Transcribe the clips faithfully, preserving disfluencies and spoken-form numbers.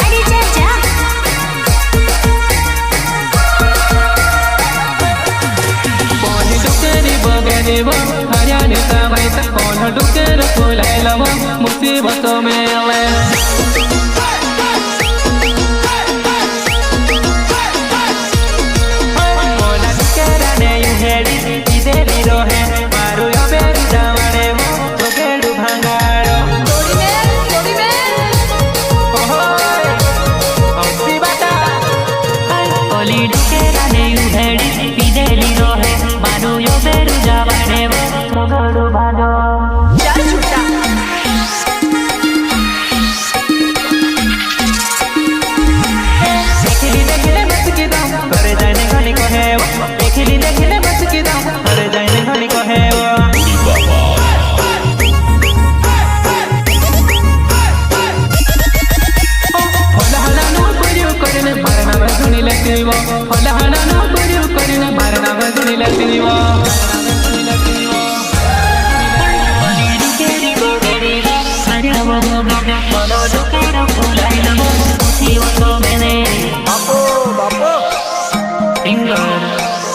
अरे जा, जा। कोन डुकेरी बगेरी वो, हरियाणी का भाई तो कोन डुकेर फुलाइल वो, मुसीबतों में आवे। कोन डुकेरा ने यू हेड़ी, इधर ही रोहे, मारू यो बेरू दावड़े वो, तो बेरू भंगारो। जोड़ी में, जोड़ी में। ओहो, अस्सी बटा। ओली डुकेरा ने यू हेड़ी, पिदेली रोहे, मारू यो बेरू जावाने वो, मोगड़ू भाजो। चल छुट्टा। देखली देखले मत की दम, करे जाने घनी को है वो। देखली देखले मत की दम, करे जाने घनी को है वो। फलहाना नो करियो करने, मारना में सुनी लेती वो। फलहाना नो करियो करने, मारना में सुनी लेती वो। बापो, बापो। सिंगर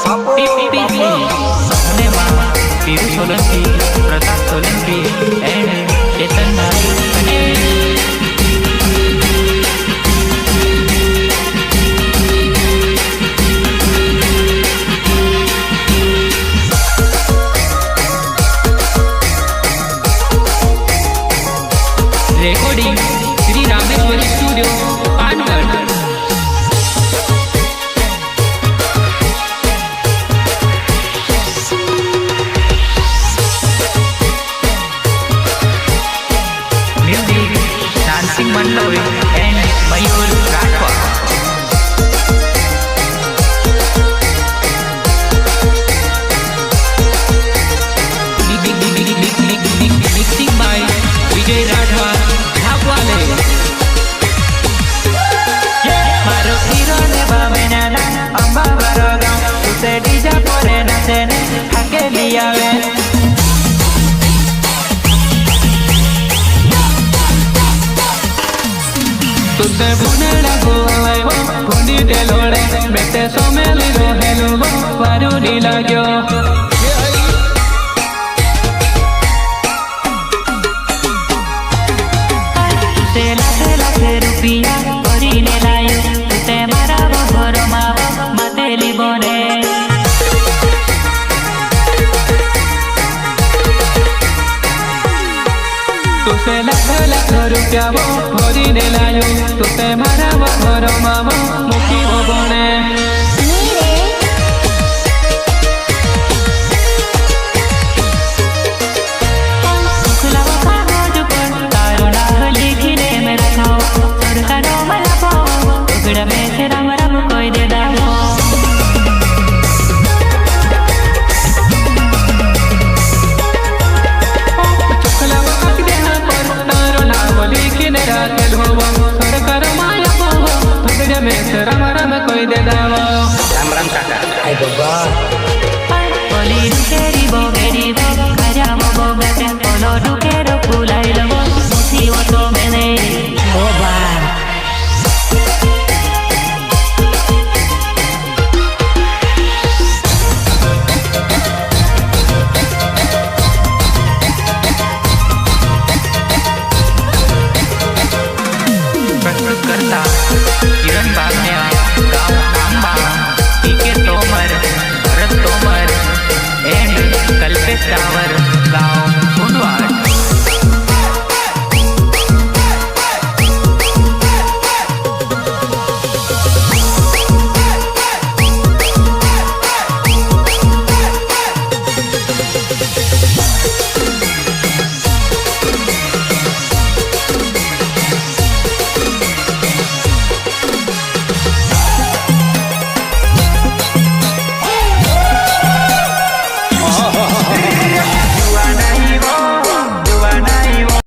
बापो, पी पी पी बापो। धन्यवाद Piru Solanki, Pratap Solanki and Chetan Nayak. Recording Shri Rameshwari studio, Pangarh. Music, Dancing Mandal and Mayur Rathwar. Mixing by Vijay Rathwa, ढाकवाले। मारो हीरो ने बाबे नाना, अम्बा मारो गाँव, तुसे डीजा पोरे नाचे ने, हके लिया वे। तुसे बुने लागो आवे वो, बुनी दे लोड़े, बेटे सो मेली रो हेलू वो, वारू नी लाग्यो। तुते लाख लाख रुपया भरी ने लायो, तुते मारा वो घरो मावो, मतेली बोने। तुते लाख लाख रुपया वो भरी ने लायो, तुते मारा वो घरो मावो, मुखी वो बोने। सुखलावा कागज पर तारो नाम लिखी ने मेरा खाओ, सरकारों वाला पाओ, टुकड़ा में से राम राम कोई दे दाओ। सुखलावा कागज पर तारो नाम लिखी ने राखे ढोबो, सरकार माया पाओ, टुकड़ा में से राम राम कोई दे दाओ। राम राम काका। हाय बाबा। ओली डुकेरी बोगेरी बो, खजा मो बोगटे, ओलो डुकेरो फुलाइल बो, मुसी वो तो मैंने। ओ बा। प्रस्तुतकर्ता किरण बागड़िया, गांव आंबा, पी के तोमर, भरत तोमर and कल्पेश रावल, गांव